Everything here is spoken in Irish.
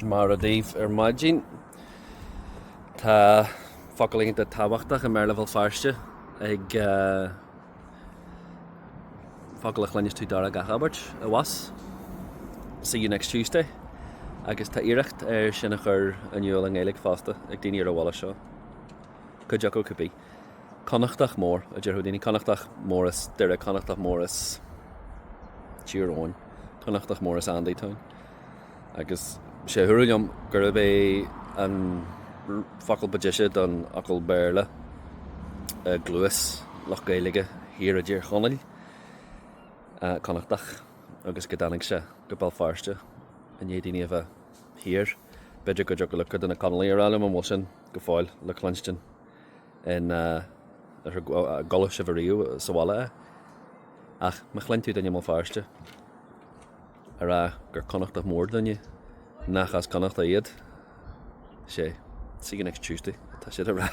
Mora daoibh ar maidin. Tá focal iontach tábhachtach i mBéarla Bhéal Feirste ag focal a chluineas tú deireadh gach abairt, abhus. See you next Tuesday. Agus tá iarracht ar sin a chur in iúl i nGaeilge fosta ag daoine ar an bhaile seo. Cuid acu cibé. Connachtach mór, a déarfadh daoine. Connachtach mór as Doire, Connachtach mór as Tír Eoghain, Connachtach mór as Andytown. Agus sé a dúradh liom gurb é an focal ba deise don fhocal Béarla i gcluas lucht Gaeilge thiar i dTír Chonaill, Connachtach, agus go dtáinig sé go Béal Feirste i ndiaidh daoine a bheith thiar. B'fhéidir go dtiocfadh le cuid de na Conallaigh a rá liom an bhfuil sin go fóill le cluinstin in ar gcuala sibh ariamh sa bhaile é. Ach má chluin tú duine i mBéal Feirste ag rá gur Connachtach mór duine nach as Connachta iad, sé, see you next Tuesday atá siad a rá.